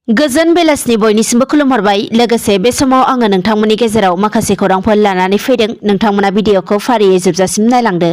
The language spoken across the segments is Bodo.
गोजोन बेलासिनि बयनिसिमबो खुलुमहरबाय। लोगोसे बे समाव आङो नोंथांमोननि गेजेराव माखासे खौरांफोर लानानै फैदों। नोंथांमोना भिडिअखौ फारियै जोबजासिम नायलांदो।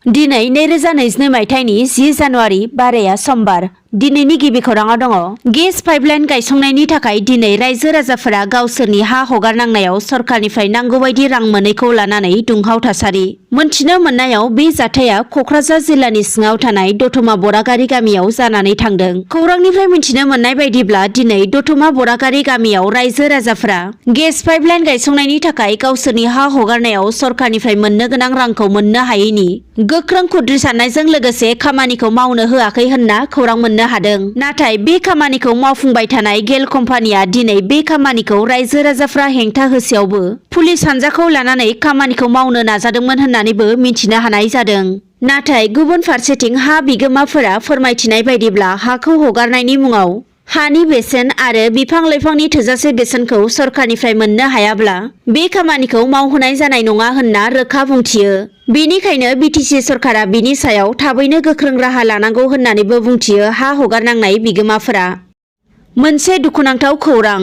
दिनै 2022 मायथाइनि 10 जानुवारि बाराया समबार। दिनैनि गिबि खौराङाव दङ। गेस पाइपलाइन गायसंनायनि थाखाय दिनै रायजो राजाफोरा गावसोरनि हा हगारनांनायाव सरकारनिफ्राय नांगौ बायदि रां मोनैखौ लानानै दुंहाव थासारि। मोनथिनो मोननायाव बे जाथाया कक्राझार जिल्लानि सिङाव थानाय दतमा बरागारि गामियाव जानानै थांदों। खौरांनिफ्राय मिथिनो मोननाय बायदिब्ला दिनै दतमा बरागारि गामियाव रायजो राजाफोरा गेस पाइपलाइन गायसंनायनि थाखाय गावसोरनि हा हगारनायाव सरकारनिफ्राय मोननो गोनां रांखौ मोननो हायैनि गोख्रों खुद्रि साननायजों लोगोसे खामानिखौ मावनो होआखै होनना खौरां मोननो हादों। नाथाय बे खामानिखौ मावफुंबाय थानाय गेल कम्पानिया दिनै बे खामानिखौ रायजो राजाफ्रा हेंथा होसेयावबो पुलिस हानजाखौ लानानै खामानिखौ मावनो नाजादोंमोन होननानैबो मिथिनो हानाय जादों। नाथाय गुबुन फारसेथिं हा बिगोमाफोरा फोरमायथिनाय बायदिब्ला हाखौ हगारनायनि मुङाव हानि बेसेन आरो बिफां लाइफांनि थोजासे बेसेनखौ सरकारनिफ्राय मोननो हायाब्ला बे खामानिखौ मावहोनाय जानाय नङा होनना रोखा बुंथियो। बेनिखायनो बिटिसि सरकारा बिनि सायाव थाबैनो गोख्रों राहा लानांगौ होननानैबो बुंथियो हा हगारनांनाय बिगोमाफोरा। मोनसे दुखुनांथाव खौरां।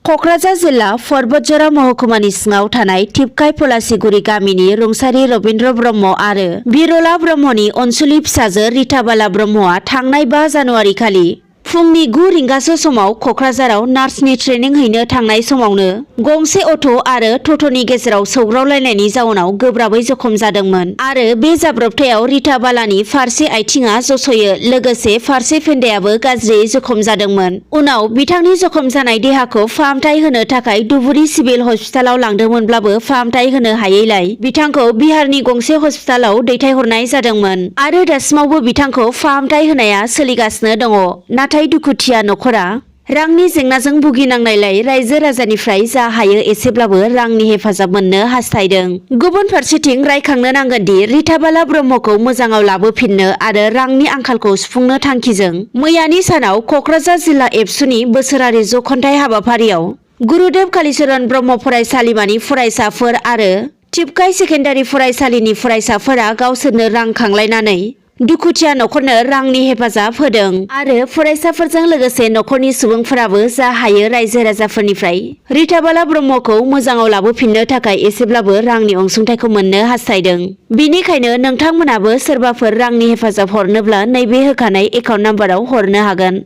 कक्राझार जिल्ला पर्बतजरा महकुमानि सिङाव थानाय टिपकाय पलासिगुरि गामिनि रुंसारि रबिन्द्र ब्रह्म आरो बिरला ब्रह्मनि अनसुलि फिसाजो रिताबाला ब्रह्मआ थांनाय 5 जानुवारि खालि फुंनि 9 रिंगासो समाव कक्राझाराव नार्सनि ट्रेनिं हैनो थांनाय समावनो गंसे अट' आरो टट'नि गेजेराव सौग्रावलायनायनि जाउनाव गोब्राबै जखम जादोंमोन आरो बे जाब्रबथायाव रिताबालानि फारसे आथिङा जस'यो लोगोसे फारसे फेन्दायाबो गाज्रियै जखम जादोंमोन। उनाव बिथांनि जखम जानाय देहाखौ फाहामथाय होनो थाखाय धुबुरी सिभिल हस्पिटालाव लांदोंमोनब्लाबो फाहामथाय होनो हायैलाय बिथांखौ बिहारनि गंसे हस्पिटालाव दैथायहरनाय जादोंमोन आरो दासिमावबो बिथांखौ फाहामथाय होनाया सोलिगासिनो दङ। नाथाय दुखुथिया नखरा रांनि जेंनाजों भुगिनांनायलाय रायजो राजानिफ्राय जा हायो एसेब्लाबो रांनि हेफाजाब मोननो हास्थायदों। गुबुन फारसेथिं रायखांनो नांगोनदि रिताबाला ब्रह्मखौ मोजाङाव लाबोफिननो आरो रांनि आंखालखौ सुफुंनो थांखिजों मैयानि सानाव कक्राझार जिल्ला एबसुनि बोसोरारि जखनथाइ हाबाफारियाव गुरुदेव कालिचरण ब्रह्म फरायसालिमानि फरायसाफोर आरो टिपकाय सेकेन्डारि फरायसालिनि फरायसाफोरा गावसोरनो रां खांलायनानै दुखुथिया नखरनो रांनि हेफाजाब होदों आरो फरायसाफोरजों लोगोसे नखरनि सुबुंफोराबो जा हायो रायजो राजाफोरनिफ्राय रिताबाला ब्रह्मखौ मोजाङाव लाबोफिननो थाखाय एसेब्लाबो रांनि अनसुंथाइखौ मोननो हास्थायदों। बेनिखायनो नोंथांमोनाबो सोरबाफोर रांनि हेफाजाब हरनोब्ला नैबे होखानाय एकाउन्ट नाम्बाराव हरनो हागोन।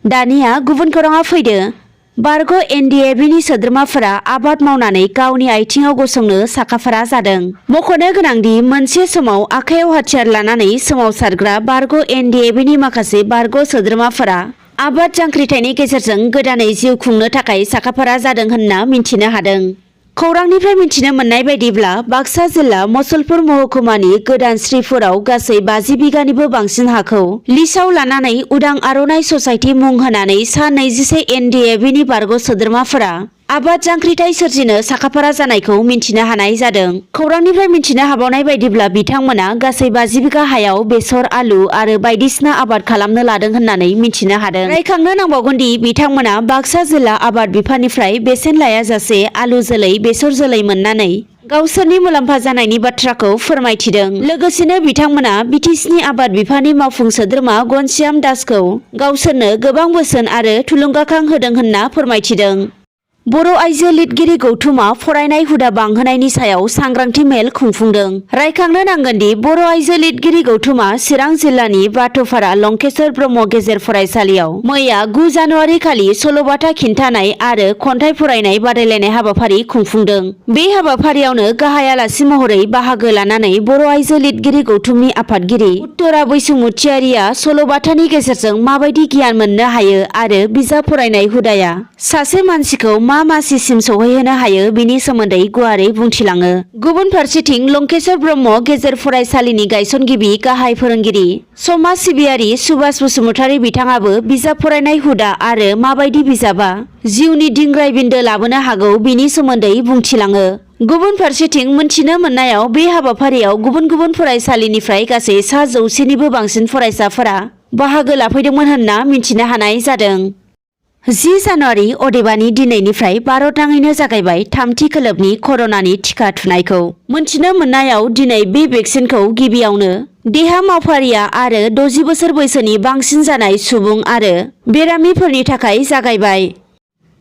दानिया गुबुन खौराङा फैदो। बारग' एनडिएबिनि सोद्रोमाफोरा आबाद मावनानै गावनि आथिङाव गसंनो साखाफारा जादों। मख'नो गोनांदि मोनसे समाव आखायाव हाथियार लानानै सोमावसारग्रा बारग' एनडिएबिनि माखासे बारग' सोद्रोमाफोरा आबाद जांख्रिथायनि गेजेरजों गोदानै जिउ खुंनो थाखाय साखाफारा जादों होनना मिन्थिनो हादों। खौरांनिफ्राय मिथिनो मोननाय बायदिब्ला बाक्सा जिल्ला मसलपुर महकुमानि गोदान श्रीपुराव गासै 50 बिगानिबो बांसिन हाखौ लिसआव लानानै उदां आर'नाइ ससाइटि मुं होनानै सा 21 एनडिएबिनि बारग' सोद्रोमाफोरा आबाद जांख्रिथाय सोरजिनो साखाफारा जानायखौ मिन्थिनो हानाय जादों। खौरांनिफ्राय मिन्थिनो हाबावनाय बायदिब्ला बिथांमोना गासै 50 बिगा हायाव बेसर, आलु आरो बायदिसिना आबाद खालामनो लादों होननानै मिन्थिनो हादों। रायखांनो नांबावगोनदि बिथांमोना बाक्सा जिल्ला आबाद बिफाननिफ्राय बेसेन लायाजासे आलु जोलै, बेसर जोलै मोननानै गावसोरनि मुलाम्फा जानायनि बाथ्राखौ फोरमायथिदों। लोगोसेनो बिथांमोना बिटिसिनि आबाद बिफाननि मावफुं सोद्रोमा घनश्याम दासखौ गावसोरनो गोबां बोसोन आरो थुलुंगाखां होदों होनना फोरमायथिदों। बर' आइजो लिरगिरि गौथुमा फरायनाय हुदा बांहोनायनि सायाव सांग्रांथि मेल खुंफुंदों। रायखांनो नांगोनदि बर' आइजो लिरगिरि गौथुमा चिरां जिल्लानि बाथौफारा लंकेश्वर ब्रह्म गेजेर फरायसालियाव मैया 9 जानुवारि खालि सल'बाथा खिन्थानाय आरो खन्थाइ फरायनाय बादायलायनाय हाबाफारि खुंफुंदों। बे हाबाफारियावनो गाहाय आलासि महरै बाहागो लानानै बर' आइजो लिरगिरि गौथुमनि आफादगिरि उत्तरा बैसुमुथियारिया सल'बाथानि गेजेरजों माबायदि गियान मोननो हायो आरो बिजाब फरायनाय हुदाया सासे मानसिखौ मा मासिसिम सौहैहोनो हायो बेनि सोमोन्दै गुवारै बुंथिलाङो। गुबुन फारसेथिं लंकेश्वर ब्रह्म गेजेर फरायसालिनि गायसनगिरि गाहाय फोरोंगिरि समाज सिबियारि सुभाष बसुमतारी बिथाङाबो बिजाब फरायनाय हुदा आरो माबायदि बिजाबा जिउनि दिंग्राय बिन्दो लाबोनो हागौ बेनि सोमोन्दै बुंथिलाङो। गुबुन फारसेथिं मोनथिनो मोननायाव बे हाबाफारियाव गुबुन गुबुन फरायसालिनिफ्राय गासै सा 100निबो बांसिन फरायसाफोरा बाहागो लाफैदोंमोन होनना मिन्थिनो हानाय जादों। 10 जानुवारि अदेबानि दिनैनिफ्राय भारतनाङैनो जागायबाय थामथि खोलोबनि कर'नानि टिका थुनायखौ। मोनथिनो मोननायाव दिनै बे भेक्सिनखौ गिबियावनो देहा मावफारिया आरो 60 बोसोर बैसोनि बांसिन जानाय सुबुं आरो बेरामिफोरनि थाखाय जागायबाय।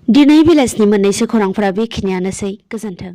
दिनै बेलासिनि मोननैसो खौरांफोरा बेखिनियानोसै। गोजोन्थों।